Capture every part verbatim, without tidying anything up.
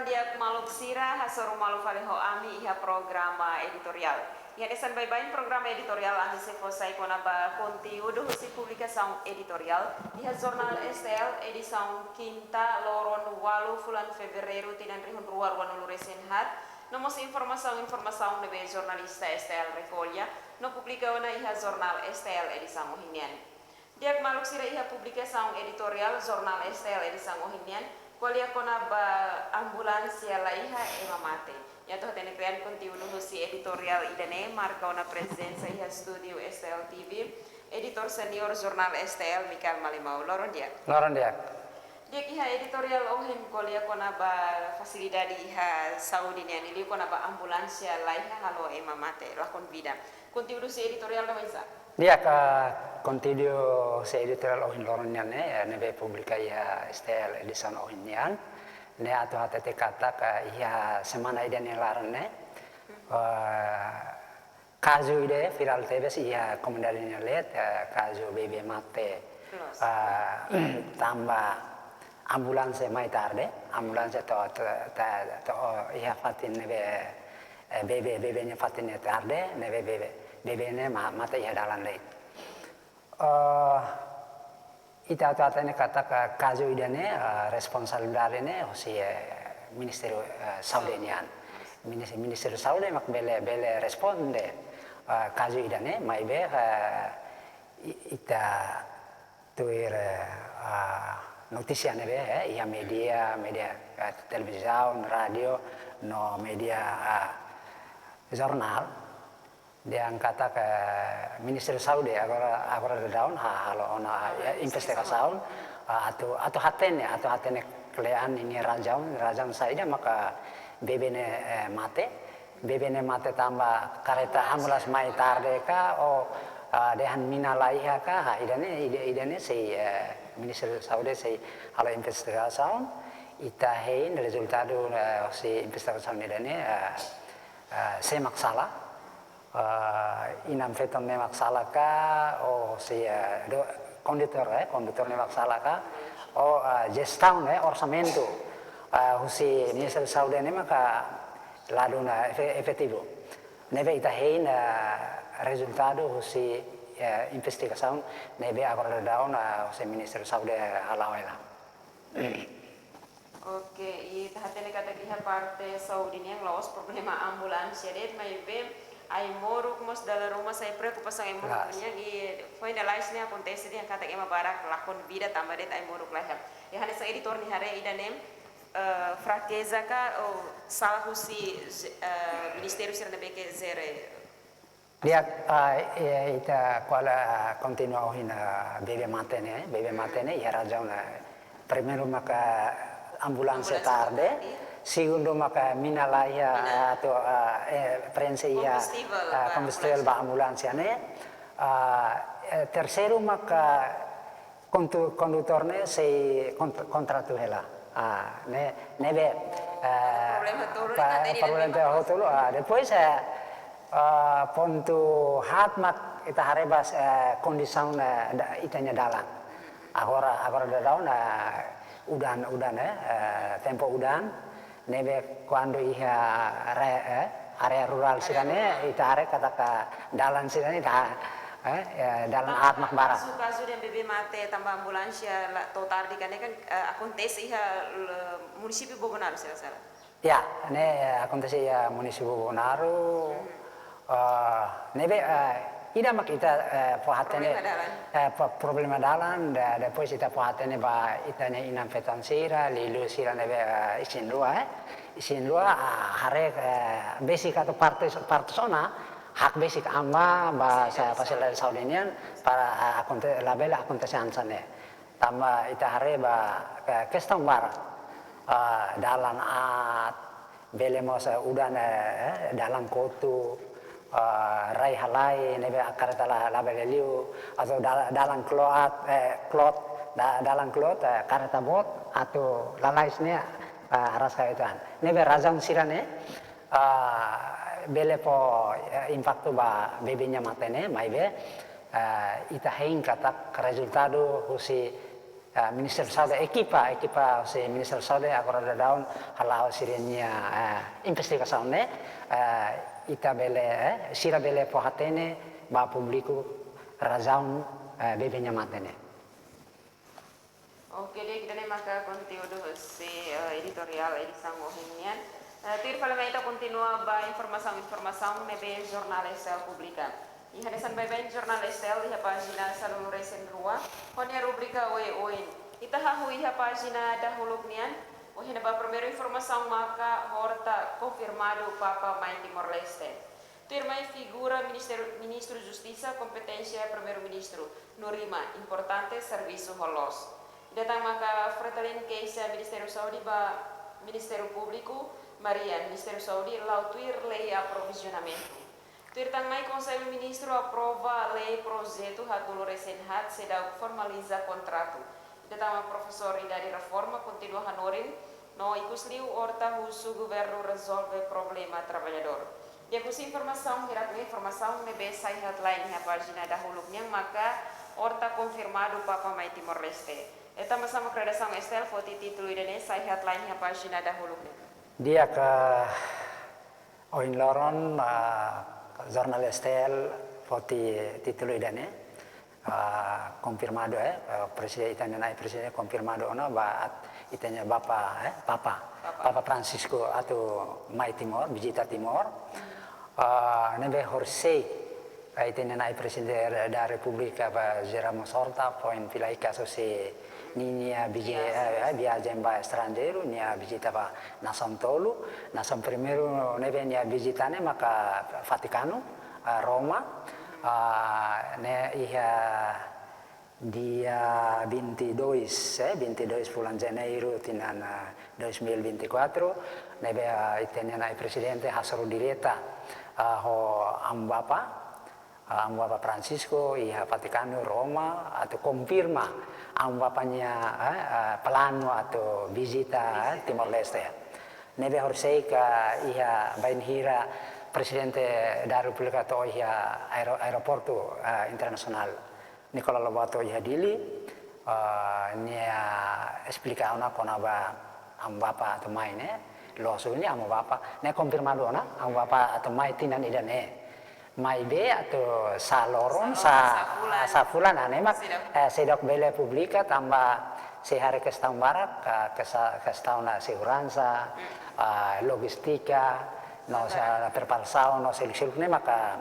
Di'ak maluk sira, hasoru malu fali ho ami iha programa editoriál. Iha hanesan baibain programa editoriál, ami sei fó sai kona-ba konteúdu husi publikasaun editoriál iha jornál S T L edisaun kinta, loron ualu fulan Fevereiru tinan rihun rua ruanulu resin haat, no mós informasaun-informasaun ne'ebé jornalista S T L rekolla no publika ona iha jornál S T L edisaun ohin nian. Di'ak maluk sira, iha publikasaun editoriál jornál S T L edisaun ohin nian ko'alia kona-ba ambulánsia laiha ema mate. Atu hatene kle'an konteúdu husi editoriál ida-ne'e, marka ona prezensa iha estúdiu S T L T V editór seniór jornál S T L, Mikael Malimau. Loron di'ak. Loron di'ak. Di'ak, iha editoriál ohin ko'alia kona-ba fasilidade iha saúde nian, liu kona-ba ambulánsia laiha halo ema mate, lakon vida. Konteúdu husi editoriál ne'e oinsá? Di'ak, konteúdu husi editoriál ohin loron nian ne'e, eh, ne'ebé publika iha S T L edisaun ohin nian ne'e, atu hatete katak iha semana ida-ne'e laran ne'e, eh, kazu ida virál tebes iha komunidade nia leet, eh, kazu bebé mate, eh, tanba ambulánsia mai tarde, ambulánsia to'o, to'o, to'o, to'o iha fatin ne'ebé, eh, bebé, bebé nia fatin ne'e tarde, ne'ebé bebé, bebé ne'e ma-, mate iha dalan de'it. Eh, ita atu hatene katak kazu ida-ne'e, eh, responsabilidade ne'e husi, eh, Ministériu, eh, Saúde nian. Minis-, Ministériu Saúde mak bele, bele responde, eh, kazu ida-ne'e, maibé, eh, i-, ita tuir, eh, ah, notísia ne'ebé, eh, iha média, média, eh, televizaun, rádiu, no média, ah, jornál, dehan katak Ministériu Saúde agora, agora daudaun ha-, halo ona, eh, investigasaun, ah, atu, atu hatene, atu hatene kle'an ninia razaun, razaun saida maka bebé ne'e, eh, mate. Bebé ne'e mate tanba karreta ambulánsia mai tarde ka, ou, ah, dehan mina laiha ka, ha, ida-ne'e, ida, ida-ne'e sei, eh, Ministériu Saúde sei halo investigasaun, ita hein rezultadu, eh, husi investigasaun ida-ne'e, eh, eh, sé mak sala, eh, inan-feton ne'e mak sala ka, ou husi, eh, do-, kondutór, eh, kondutór ne'e mak sala ka, ou, eh, jestaun, eh, orsamentu, eh, husi Ministériu Saúde ne'e maka ladún, eh, efe-, efetivu. Ne'ebé ita hein, eh, rezultadu husi, eh, investigasaun ne'ebé agora daudaun, eh, husi Ministériu Saúde, eh, hala'o hela. Oke, ita hatene katak iha parte saúde nian la'ós problema ambulánsia de'it, maibé ai-moruk mós dala ruma sai preokupasaun ai-moruk. Klaru. Nian, i foin lalais ne'e akontese dehan katak ema barak lakon vida tanba de'it ai-moruk laiha. I hanesan editór nia haree ida-ne'e, eh, frakeza ka, ou sala husi, eh, ministériu sira ne'ebé ke jere? Di'ak, ah, eh, ita ko'alia, ah, kontinua ohin, ah, bebé mate ne'e, bebé mate ne'e iha razaun, ah, primeiru maka ambulánsia tarde, segundu maka mina laiha, ah, atu, ah, eh, prenxe iha, kombustivel, ah, ba kombustivel ba ambulánsia ne'e. Ah, eh, terseiru maka kontu-, kondutór ne'e sei kont-, kontratu hela. Ah, ne'e, ne'ebé, eh, problema tolu, pa-, ita hatene problema ida-ne'e tolu, ah, depois, eh, ah, pontu haat mak ita haree ba, eh, kondisaun, eh, da-, ita-nia dalan. Agora, agora daudaun, eh, udan, udan, eh, eh, tempu udan, ne'ebé kuandu iha re-, eh, área rurál sira-ne'e, ita haree katak dalan sira-ne'e ita, eh, eh, dalan aat mak barak. Kazu, kazu dehan bebé mate tanba ambulánsia la to'o tarde ka ne'e kan, eh, akontese iha, eh, munisípiu Bobonaro, se la sala. Ya, ne'e, eh, akontese iha munisípiu Bobonaro. Eh, ne'ebé, eh, ida mak ita, eh, fó hatene, problema dalan. Eh, pro-, problema dalan, de-, depois ita fó hatene ba ita-nia inan-feton sira, liuliu sira ne'ebé, eh, isin-rua, eh. Isin-rua, ah, haree, eh, besik atu partus, partus ona, hakbesik an ba, ba fasilidade saúde nian, para, ah, akonte-, labele akontese hanesan ne'e. Tanba ita haree ba, eh, kestaun barak, eh, dalan aat, bele mós, eh, udan, eh, eh, dalan kotu, eh, rai-halai, ne'ebé karreta la, labele liu, atau dal-, dalan kloot, eh, kloot, da-, dalan kloot, eh, karreta boot, atu lalais ne'e, eh, araska uitoan. Ne'ebé razaun sira-ne'e, eh, bele fó, eh, impaktu ba bebé nia mate ne'e, maibé, eh, ita hein katak rezultadu husi Ah, Ministériu Saúde, ekipa, ekipa husi Ministériu Saúde agora daudaun hala'o sira-nia, ah, investigasaun ne'e, ah, ita bele, eh, sira bele fó hatene ba públiku razaun, eh, bebé nia mate ne'e. Oke, di'ak, ida-ne'e maka konteúdu husi, eh, editoriál edisaun ohin nian. Eh, tuir fali mai ita kontinua ba informasaun-informasaun ne'ebé Jornál S T L publika. Iha hanesan baibain Jornál S T L iha pájina sanulu-resin-rua, ho nia rubrika oioin. Ita hahú iha pájina dahuluk nian, ohin ba primeiru informasaun maka Horta konfirmadu Papa mai Timor-Leste. Tuirmai figura Ministru, Ministru Justisa kompeténsia Primeiru-Ministru, no rima importante servisu ho loos. Ida tan maka Fretilin keixa Ministériu Saúde ba Ministériu Públiku, maria Ministériu Saúde la'o tuir lei aprovizionamentu. Tuir tan mai Konsellu Ministru aprova lei projetu haatnulu-resin-haat seidauk formaliza kontratu. Ida tan mak Profesór Idade Reforma kontinua hanorin, no ikusliu Horta husu governu rezolve problema traballadór. Di'ak, husi informasaun hirak ne'e, informasaun ne'ebé sai headline iha pájina dahuluk nian maka Horta konfirmadu Papa mai Timor-Leste. Entaun, tanba sá mak redasaun S T L foti títulu ida-ne'e sai headline iha pájina dahuluk nian? Di'ak, ohin loron, ah, Jornál S T L foti títulu ida-ne'e, ah, konfirmadu, eh, eh, presiden, ita-nia na'i prezidente konfirmadu ona ba at-, ita-nia Bapa, eh, Papa, Papa. Papa Francisco atu mai Timor, vizita Timor. Ah, ne'ebé horisehik, eh, ita-nia na'i Prezidente da Repúblika ba José Ramos Horta foin fila hikas husi ninia vizi-, eh, eh, viajen ba estranjeiru, nia vizita ba nasaun tolu. Nasaun primeiru ne'ebé nia vizita ne'e maka Vatikanu, eh, Roma, eh, ne'e iha dia vinte e dois, eh, vinte e dois fulan Janeiru tinan, eh, dois mil e vinte e quatro, ne'ebé, eh, ita-nia na'i prezidente hasoru direta, eh, ho Amu Bapa, eh, Amu Bapa Francisco iha Vatikanu, Roma, atu konfirma Amu Bapa nia, eh, eh, planu atu vizita, eh, Timor-Leste. Ne'ebé horisehik iha bainhira Prezidente da Repúblika to'o iha aero-, aeroportu, eh, internasionál Nicolau Lobato iha Dili, eh, nia esplika ona kona-ba Amu Bapa atu mai ne'e, loos duni Amu Bapa, ne'e konfirmadu ona Amu Bapa atu mai tinan ida-ne'e. Maibé atu sá loron, sá, sá fulan, sá fulan, ah, ne'e mak, seidauk, eh, seidauk bele publika tanba sei haree kestaun barak, ah, kesa-, kestaun, ah, seguransa, ah, lojístika, no, sá, preparasaun, no seluk-seluk ne'e maka,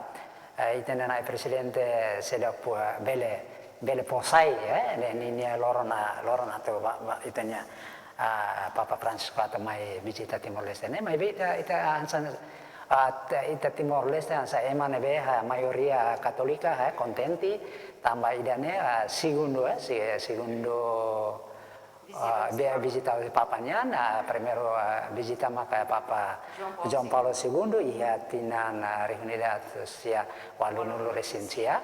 eh, ita-nia na'i prezidente seidauk, eh, bele, bele fó sai, eh, ne'e, ne'e, ne'e loron, ah, loron atu ba, ba, ita-nia, ah, Papa Francisco atu mai vizita Timor-Leste ne'e, maibé ita, ita hanesan, ah, ita, ita Timor-Leste hanesan ema ne'ebé, ah, maioria katólika, eh, kontente, tanba ida-ne'e, ah, segundu, eh, se-, segundu, ah, vizita, vizita Papa nian, ah, primeiru, ah, vizita maka Papa João Paulo, João Paulo segundu, iha tinan, ah, rihun ida atus sia ualunulu-resin-sia,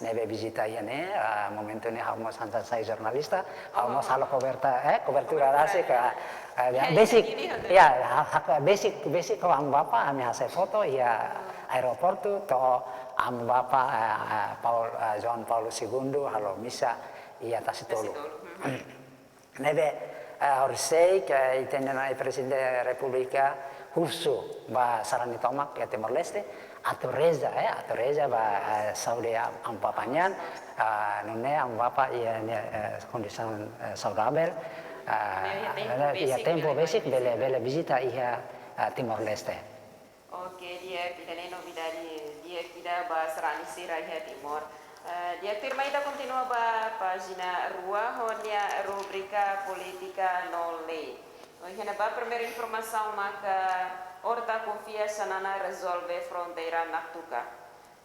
ne'ebé vizita iha ne'e, ah, momentu ne'e ha'u mós hanesan sai jornalista, ha'u mós halo koberta-, eh, kobertura rasik, ah, ah, ya, besik, ya, ha-, ha-, besik, besik ho Amu Bapa, ami hasai foto iha aeroportu, to'o Amu Bapa, ah, ah, Paul-, ah, João Paulo segundu, halo misa iha Tasi Tolu. Tasi Tolu, hmm. Ne'ebé, eh, horisehik ita-nia na'i Prezidente Repúblika husu ba sarani tomak iha Timor-Leste, atu reza, eh, atu reza ba, eh, saúde Am-, Amu Bapa nian, ah, nune'e Amu Bapa iha nia, eh, kondisaun, eh, saudavel, ah, iha tempu, iha besik, tempu bele, besik bele, bele vizita iha, ah, Timor-Leste. Oke, di'ak, ida-ne'e novidade di'ak ida ba sarani sira iha Timor. Eh, di'ak, tuirmai ita kontinua ba pájina rua ho nia rubrika polítika no lei. Ohin ne'ebá primeiru informasaun maka Horta konfia Xanana rezolve fronteira Naktuka.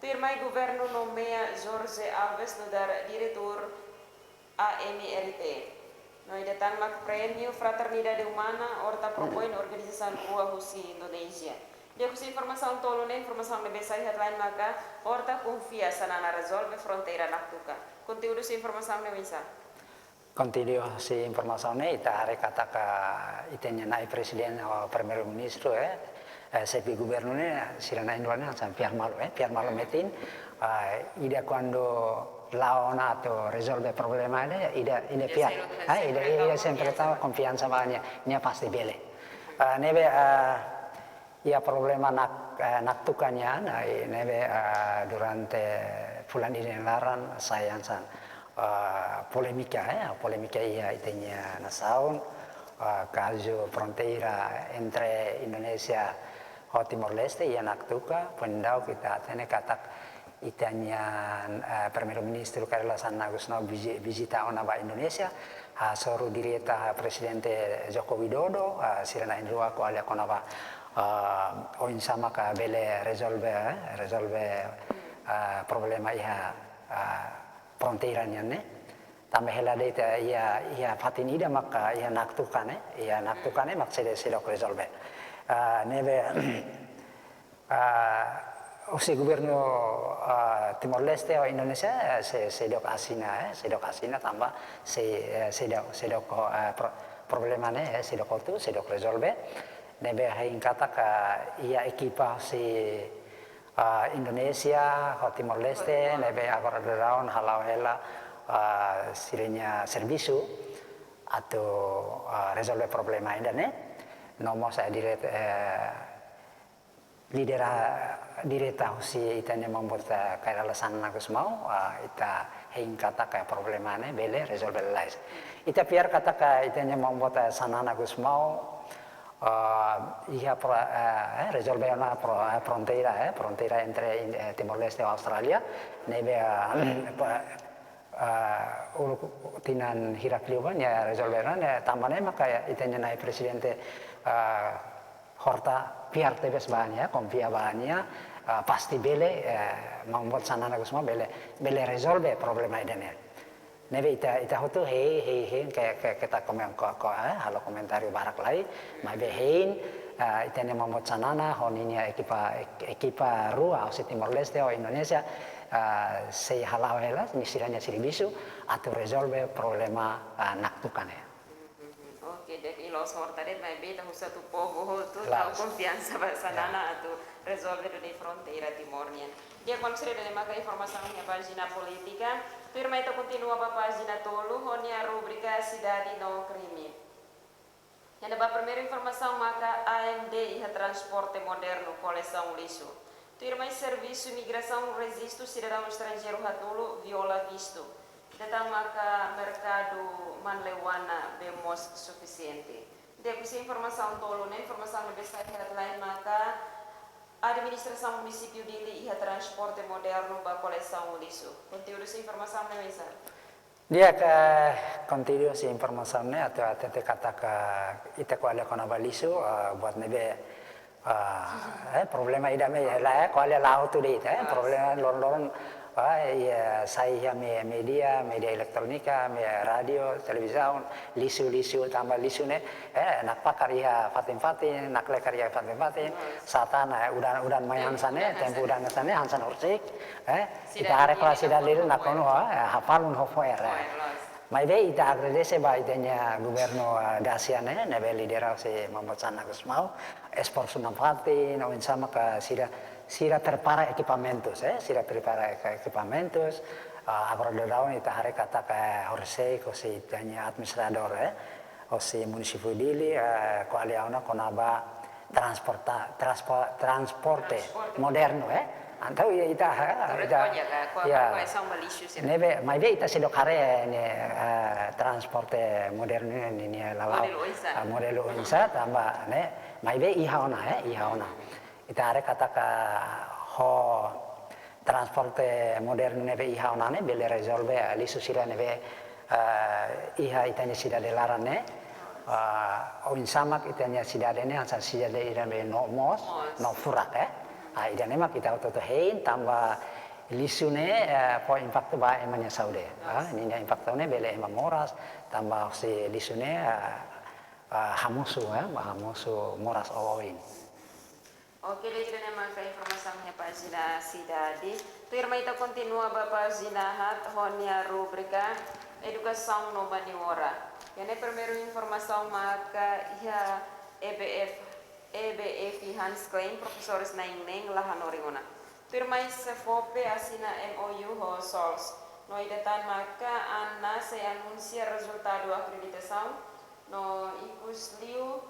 Tuirmai governu nomeia Jorge Alves nu'udar diretór A M R T. No ida tan mak Prémiu Fraternidade Umana, Horta propoin organizasaun rua husi Indonézia. Di'ak, husi informasaun tolu ne'e, informasaun ne'ebé sai headline maka Horta konfia Xanana rezolve fronteira Naktuka. Konteúdu husi informasaun ne'e oinsá? Konteúdu husi informasaun ne'e, ita haree katak ita-nia na'i prezidente ho primeiru-ministru, eh, eh, xefe governu ne'e, sira na'in-rua ne'e hanesan fiar malu, eh, fiar malu metin, ah, ida kuandu la'o ona atu rezolve problema ne'e, ida, ida fiar. Ida sempre tahu konfiansa ba nia, nia pasti bele. Ah, ne'ebé, ah, iha problema nak, eh, naktuka nian, ah, ne'ebé, ah, durante fulan ida nia laran sai hanesan, ah, polémika, eh, polémika iha ita-nia nasaun, ah, kazu fronteira entre Indonézia ho Timor-Leste iha naktuka, foin daudauk ita hatene katak ita-nia, eh, Primeiru-Ministru Kay Rala Xanana Gusmão vizi-, vizita ona ba Indonézia, hasoru direta ba Prezidente Joko Widodo, eh, sira na'in-rua ko'alia kona-ba, eh, oinsá maka bele rezolve, eh, rezolve, eh, problema iha, eh, fronteira nian ne'e. Tanba hela de'it iha, iha fatin ida maka iha naktuka ne'e, iha naktuka ne'e mak seidauk, seidauk rezolve. Ah, ne'ebé, ah, husi governu, ah, Timor-Leste ho Indonézia, eh, sei, seidauk asina, eh, seidauk asina tanba sei, eh, seidauk, seidauk, ah, pro-, problema ne'e, eh, seidauk hotu, seidauk rezolve. Ne'ebé hein katak iha ekipa husi ah, Indonézia ho Timor-Leste, ne'ebé agora daudaun hala'o hela, ah, sira-nia servisu atu, ah, rezolve problema ida-ne'e. No mós, eh, direta, eh, lidera direta husi ita-nia Maun-Boot, eh, Kay Rala Xanana Gusmão, ah, ita hein katak problema ne'e bele rezolve lalais. Ita fiar katak ita-nia Maun-Boot, eh, Xanana Gusmão, ah, iha pro-, eh, eh, rezolve ona pro-, eh, fronteira, eh, fronteira entre In-, eh, Timor-Leste ho Austrália. Ne'ebé, ah, pa-, ah, uluk tinan hirak liubá nia rezolve ona, ne'e tanba ne'e maka ita-nia na'i Prezidente, ah, Horta fiar tebes ba nia, konfia ba nia, ah, pasti bele, eh, Maun-Boot Xanana Gusmão bele, bele rezolve problema ida-ne'e. Ne'ebé ita, ita hotu hein, hein, hein, ke, ke, keta komen ko, ko, eh, halo komentáriu barak lai, maibé hein, eh, ita-nia Maun-Boot Xanana ho ninia ekipa, ek-, ekipa rua, husi Timor-Leste ho Indonézia, eh, sei hala'o hela, nia sira-nia servisu, atu rezolve problema, eh, naktuka ne'e. Mhm. Oke, di'ak, loos Horta de'it, maibé ita husu atu povu hotu, tau konfiansa ba Xanana atu rezolve duni fronteira Timor nian. Di'ak, kolega sira, ida-ne'e maka informasaun iha pájina polítika. Tuirmai ita kontinua ba pájina tolu, ho nia rubrika Sidade no Krime. Iha ne'ebá primeiru informasaun maka A M D iha transporte modernu, kolesaun lixu. Tuirmai servisu imigrasaun rejistu sidadaun estranjeiru hatulu, viola vistu. Data maka merkadu Manleuana bee moos sufisiente. Di'ak, husi informasaun tolu ne'e, informasaun ne'ebé sai headline maka Administrasaun Munisípiu Dili iha transporte modernu ba kolesaun lixu. Konteúdu husi informasaun ne'e oinsá? Di'ak, konteúdu husi informasaun ne'e atu hatete katak ita ko'alia kona-ba lixu, eh, buat ne'ebé, eh, eh, problema ida-ne'e hela, eh, ko'alia la'o hotu de'it, eh, problema loron-loron, ah, iha, sai iha me-, média, média eletrónika, me-, rádiu, televizaun, lixu, lixu, tanba lixu ne'e, eh, nakfakar iha fatin-fatin, naklekar iha fatin-fatin, sá tan, eh, udan, udan mai hanesan ne'e, tempu udan hanesan ne'e, hanesan horisehik, eh, ita haree kala sidade Dili nakonu, eh, hafalun ho fo'er, eh. Maibé ita agradese ba ita-nia governu, eh, dasia ne'e, ne'ebé lidera husi Maun-Boot Xanana Gusmão, esforsu nafatin, oinsá maka sira, sira prepara ekipamentus, eh, sira prepara ek-, ekipamentus, eh, agora daudaun ita haree katak horisehik husi ita-nia administradór, eh, husi Munisípiu Dili, eh, ko'alia ona kona-ba transporta-, transpo-, transporte modernu, eh. Entaun iha ita, eh, ita, ko'alia kona-ba lixu sira. Ne'ebé, maibé ita seidauk haree ne'e, eh, transporte modernu ne'e, ne'e, ne'e lala'ok, modelu oinsá, eh, modelu oinsá, tanba ne'e, maibé iha ona, eh, iha ona. Ita haree katak ho transporte modernu ne'ebé iha ona ne'e bele rezolve, eh, lixu sira ne'ebé, eh, iha ita-nia sidade laran ne'e, eh, oinsá mak ita-nia sidade ne'e hanesan sidade ida ne'ebé no moos, no furak, eh. Ah, ida-ne'e mak ita hotu-hotu hein tanba lixu ne'e, eh, fó impaktu ba ema nia saúde. Ah, ninia impaktu ne'e bele ema moras, tanba husi lixu ne'e, eh, eh, hamosu, eh, hamosu moras oioin. Oke, di'ak, ida-ne'e maka informasaun iha pájina sidade. Tuirmai ita kontinua ba pájina haat ho nia rubrika Edukasaun no Manu-Ora. Iha ne'e primeiru informasaun maka iha E B F, E B F Hans Klein, profesores na'in-neen la hanorin ona. Tuirmai SEFOPE asina M O U ho SOLS. No ida tan maka Ana sei anunsia rezultadu akreditasaun, no ikus liu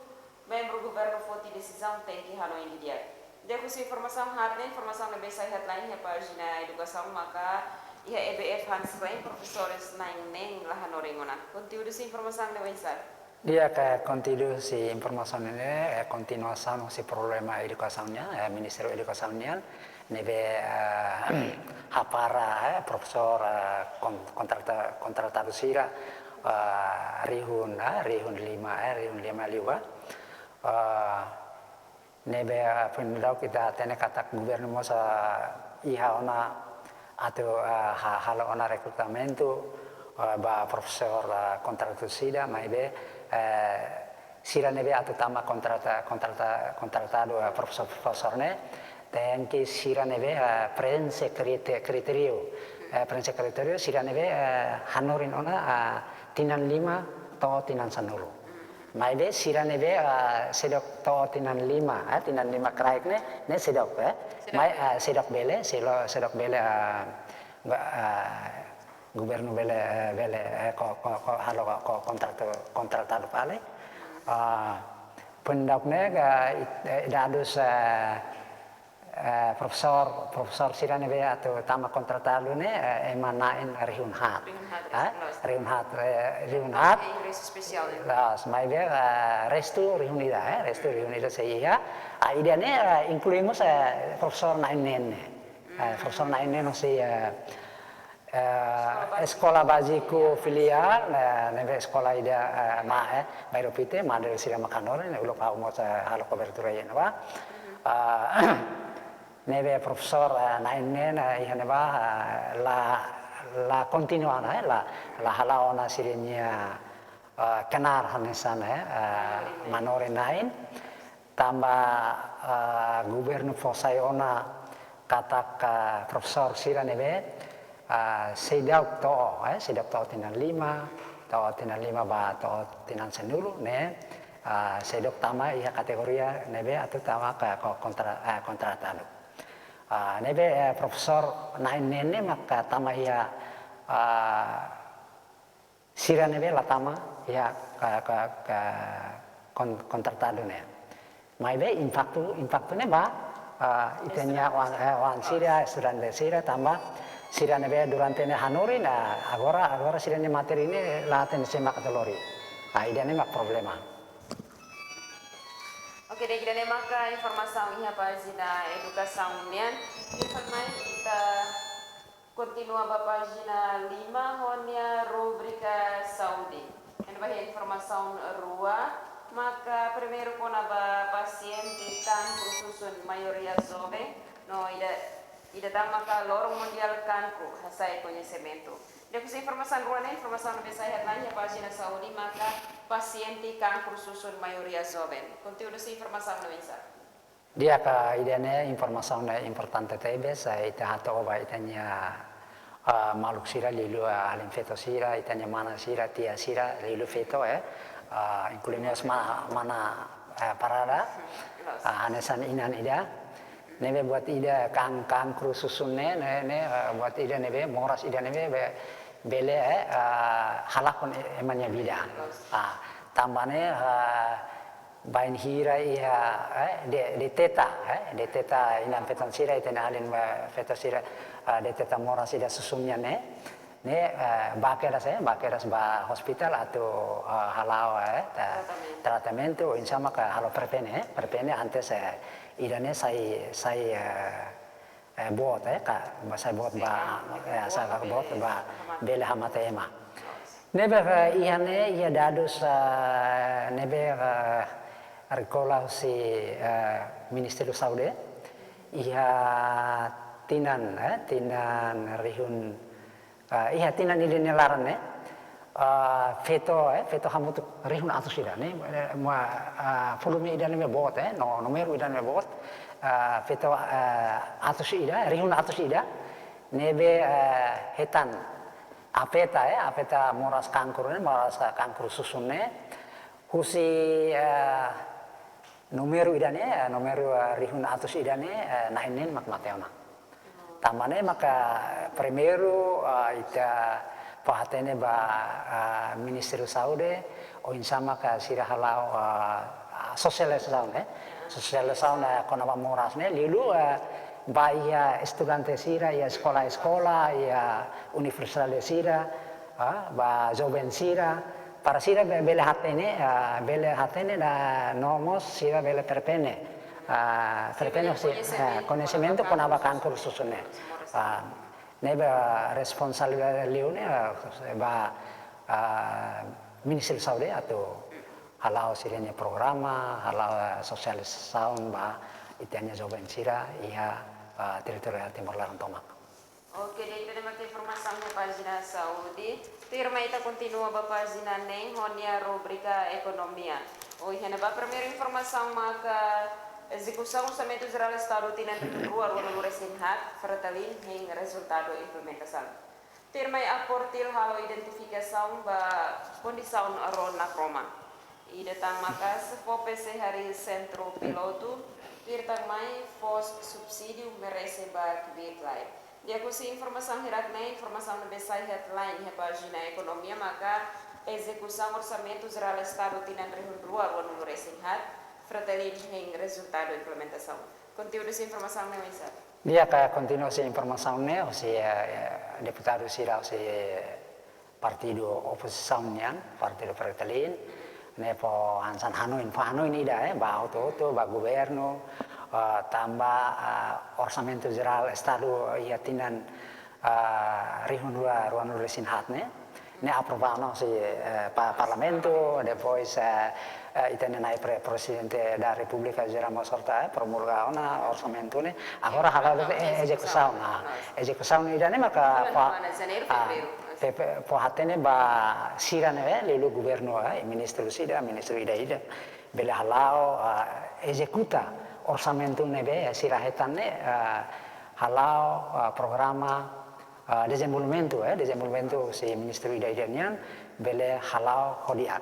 membru governu foti desizaun tenke halo ida di'ak. Di'ak, husi informasaun haat ne'e, informasaun ne'ebé sai headline iha pájina edukasaun maka iha E B F hanesan profesores na'in neen la hanorin ona. Konteúdu husi informasaun ne'e oinsá? Di'ak, konteúdu husi informasaun ne'e, eh, kontinuasaun husi problema edukasaun nian, eh, Ministériu Edukasaun nian, ne'ebé, eh, hapara, eh, profesór, eh, kon-, kontrata-, kontratadu sira, eh, rihun, eh, rihun lima, eh, rihun lima liubá. Eh, ne'ebé, eh, foin daudauk ita hatene katak governu mós, eh, iha ona atu, eh, ha-, halo ona rekrutamentu, eh, ba profesór, eh, kontratadu sira, maibé, eh, sira ne'ebé atu tama kontrata-, kontrata-, kontratadu, eh, profesór, profesór ne'e, tenke sira ne'ebé, eh, preenxe krite-, kritériu, eh, preenxe kritériu sira ne'ebé, eh, hanorin ona, eh, tinan lima to'o tinan sanulu. Maibé sira ne'ebé, ah, seidauk to'o tinan lima, eh, tinan lima kraik ne'e, ne'e seidauk, eh. Seidauk. Mai, ah, seidauk bele, seidauk, seidauk bele, ah, ba, ah, governu bele, eh, bele, eh, ko, ko, ko, halo ko, ko kontratu, kontratadu fali. Ah, foin daudauk ne'e, ah, it-, eh, dadus, eh, eh, profesór, profesór sira ne'ebé atu tama kontratadu ne'e, eh, ema na'in rihun haat. Rihun haat, eh, loos. Rihun haat, eh, rihun haat. Oke, ingresu espesiál, ya. Loos, maibé, eh, restu rihun ida, eh, restu rihun ida sei iha. Ah, ida-ne'e, eh, inklui mós, eh, profesór na'in neen ne'e. Eh, profesór na'in neen ne'e sei, eh, eh, eskola báziku filiál, eh, ne'ebé eskola ida, eh, ma, eh, Bairro Pite, madeira sira mak hanorin, ne'e uluk ha'u mós, eh, halo kobertura iha ne'ebá. Ah, ne'ebé profesór, eh, na'in neen, eh, iha ne'ebá, eh, la, la kontinua ona, eh, la, la hala'o ona sira-nia, eh, knaar hanesan, eh, eh, manorin na'in. Tanba, eh, governu fó sai ona katak, eh, profesór sira ne'ebé, eh, seidauk to'o, eh, seidauk to'o tinan lima, to'o tinan lima ba to'o tinan sanulu ne'e, eh, seidauk tama iha kategoria ne'ebé atu tama ka ko-, kontra-, eh, kontratadu. Ah, ne'ebé, eh, profesór na'in neen ne'e maka tama iha, ah, sira ne'ebé la tama iha ka, ka, ka kon-, kontratadu ne'e. Maibé impaktu, impaktu ne'e ba, ah, ita-nia oan, eh, oan sira, estudante sira, tanba sira ne'ebé durante ne'e hanorin, ah, agora, agora sira-nia matéria ne'e la hatene sé mak atu lori. Ah, ida-ne'e mak problema. Oke, di'ak, ida-ne'e maka informasaun iha pájina edukasaun nian. Informa ita kontinua ba pájina lima ho nia rubrika saúde. Iha ne'ebá iha informasaun rua, maka primeiru kona-ba pasiente kankru susun maioria joven, no ida, ida tan maka Loron Mundiál Kankru hasa'e koñesimentu. Di'ak, husi informasaun rua ne'e, informasaun ne'ebé sai headline iha pájina saúde maka pasiente kankru susun maioria joven. Konteúdu husi informasaun ne'e oinsá? Di'ak, ida-ne'e informasaun ne'e importante tebes, eh, ita hato'o ba ita-nia, ah, maluk sira, liuliu, ah, alin feto sira, ita-nia mana sira, tia sira, liuliu feto, eh, ah, inklui mós ma-, mana, eh, parada, ah, hanesan inan ida. Ne'ebé buat ida kan-, kankru susun ne'e, ne'e, ne'e, eh, buat ida ne'ebé, moras ida ne'ebé, be-, bele, eh, ah, halakon e-, ema nia vida. Ah, tanba ne'e, ah, bainhira iha, eh, de-, deteta, eh, deteta inan-feton sira, ita-nia alin, eh, feto sira, ah, deteta moras ida susun nian ne'e, ne'e, eh, bá kedas, eh, bá kedas ba ospitál atu, eh, hala'o, eh, ta-, tratamentu, oinsá maka halo prevene, eh, prevene antes, eh, ida-ne'e sai, sai, eh, eh, boot, eh, ka, ba sai boot ba, eh, sai boot ba, bele hamate ema. Ne'ebé, eh, iha ne'e, iha dadus, eh, ne'ebé, eh, rikola husi, eh, Ministériu Saúde, iha tinan, eh, tinan rihun, eh, iha tinan ida-ne'e nia laran ne'e, eh, feto, eh, feto hamutuk rihun atus ida ne'e, eh, ma, eh, volume ida ne'ebé boot, eh, no, númeru ida ne'ebé boot, eh, feto, eh, atus ida, rihun atus ida, ne'ebé, eh, hetan afeta, eh, afeta moras kankru ne'e, moras kankru susun ne'e, husi, eh, númeru ida ne'e, eh, númeru, eh, rihun atus ida ne'e, eh, na'in neen mak mate ona. Tanba ne'e maka primeiru, ah, ita fó-hatene ba, ah, Ministériu Saúde, oinsá maka sira hala'o, ah, sosializasaun, eh. Sosializasaun, eh, kona-ba moras ne'e, liuliu, eh, ba iha estudante sira, iha eskola-eskola, iha universidade sira, ah, ba joven sira, para sira be-, bele hatene, ah, bele hatene no mós sira bele prevene. Ah, prevene, koñesimentu kona-ba kankru susu ne'e. Ah, ne'ebé responsabilidade liu ne'e, ah, ba, ah, Ministériu Saúde atu hala'o sira-nia programa, hala'o, ah, sosializasaun ba ita-nia joven sira iha, ah, territóriu Timor laran tomak. Oke, di'ak, ida-ne'e mak informasaun iha pájina saúde. Tuirmai ita kontinua ba pájina neen ho nia rubrika ekonomia. Ohin ne'ebá primeiru informasaun maka ezekusaun Orsamentu Jerál Estadu tinan rihun rua ruanulu resin haat, Fretilin hein rezultadu implementasaun. Tuirmai APORTIL halo identifikasaun ba kondisaun rona kroman. Ida tan maka SEFOPE sei harii sentru pilotu, tuir tan mai fó subsídiu merese ba kbiit laek. Di'ak, husi informasaun hirak-ne'e, informasaun ne'ebé sai headline iha pájina ekonomia maka ezekusaun Orsamentu Jerál Estadu tinan rihun rua ruanulu resin haat, Fretilin hein rezultadu implementasaun. Konteúdu husi informasaun ne'e oinsá? Di'ak, kontinua husi informasaun ne'e, husi, eh, deputadu sira husi, eh, partidu opozisaun nian, partidu Fretilin, ne'e fó hanesan hanoin, fó hanoin ida, eh, ba hotu-hotu, ba governu, eh, tanba, eh, Orsamentu Jerál Estadu iha tinan, eh, rihun rua ruanulu resin haat ne'e, ne'e aprova ona husi, eh, pa-, parlamentu, depois, eh, eh, ita-nia na'i pre-, Prezidente da Repúblika José Ramos Horta, eh, promulga ona orsamentu ne'e, agora hala'o, eh, ezekusaun, ah, ezekusaun ida-ne'e maka, ah, fó-hatene ba sira ne'ebé, liuliu governu, eh, ministru sira, ministru ida-idak, bele hala'o, ah, ezekuta orsamentu ne'ebé sira hetan ne'e, ah, hala'o, ah, programa, ah, dezenvolvimentu, eh, dezenvolvimentu husi ministru ida-idak nian bele hala'o ho di'ak.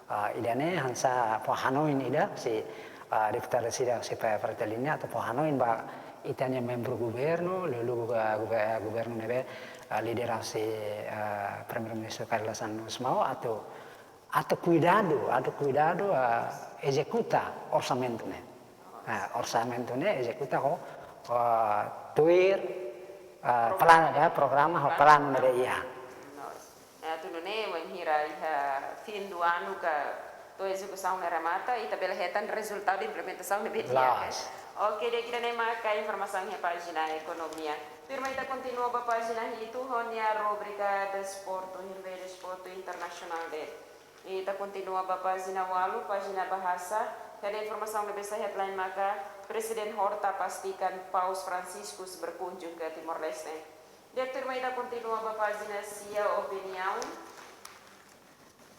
Ah, ida-ne'e hanesan fó hanoin ida husi, ah, deputadu sira husi Fretilin nian atu fó hanoin ba ita-nia membru governu, liuliu, ah, gover-, governu ne'ebé, ah, lidera husi, ah, Primeiru-Ministru Kay Rala Xanana Gusmão atu, atu kuidadu, atu kuidadu, ah, ezekuta orsamentu ne'e. Ah, orsamentu ne'e ezekuta ho, ah, tuir, ah, planu, eh, programa ho planu ne'ebé iha. Loos. Eh, atu nune'e, wainhira iha fim do ano ka to'o ezekusaun ne'e remata, ita bele hetan rezultadu implementasaun ne'ebé di'ak, eh. Loos. Oke, di'ak, ida-ne'e maka informasaun iha pájina ekonomia. Tuirmai ita kontinua ba pájina hitu ho nia rubrika desportu, iha ne'ebé desportu internasionál de'it. Ita kontinua ba pájina ualu, pájina bahasa. Iha ne'e informasaun ne'ebé sai headline maka Presiden Horta pastikan Paus Franciscus berkunjung ke Timor-Leste. Di'ak, tuirmai ita kontinua ba pájina sia, opiniaun.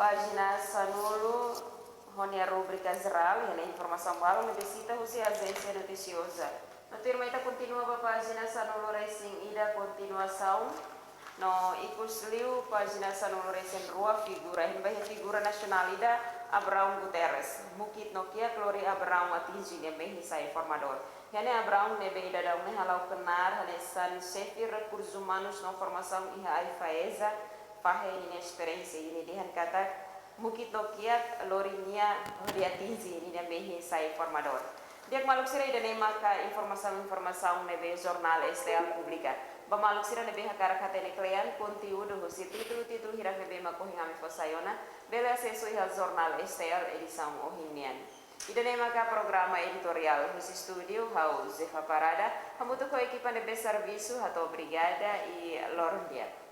Pájina sanulu ho nia rubrika jerál, iha ne'e informasaun balun ne'ebé sita husi ajénsia notisioza. No tuirmai ita kontinua ba pájina sanulu resin ida, kontinuasaun. No ikusliu pájina sanulu resin rua, figura, iha ne'ebá iha figura nasionál ida, Abraão Guterres. Mukit no kiak lori Abraão atinje nia mehi sai formadór. Iha ne'e Abraão ne'ebé daudaun ne'e hala'o knaar hanesan xefe rekursus umanus no formasaun iha AIFAESA, fahe ninia esperiénsia, nia dehan katak mukit no kiak lori nia hodi atinje ninia mehi sai formadór. Di'ak maluk sira, ida-ne'e maka informasaun-informasaun ne'ebé jornál STL publika. Ba maluk sira ne'ebé hakarak hatene kle'an konteúdu husi títulu-títulu hirak ne'ebé mak ohin ami fó sai ona, bele asesu iha jornál STL edisaun ohin nian. Ida-ne'e maka programa editoriál, husi estúdiu ha'u Zefa Parada, hamutuk ho ekipa ne'ebé servisu hato'o obrigada i loron di'ak.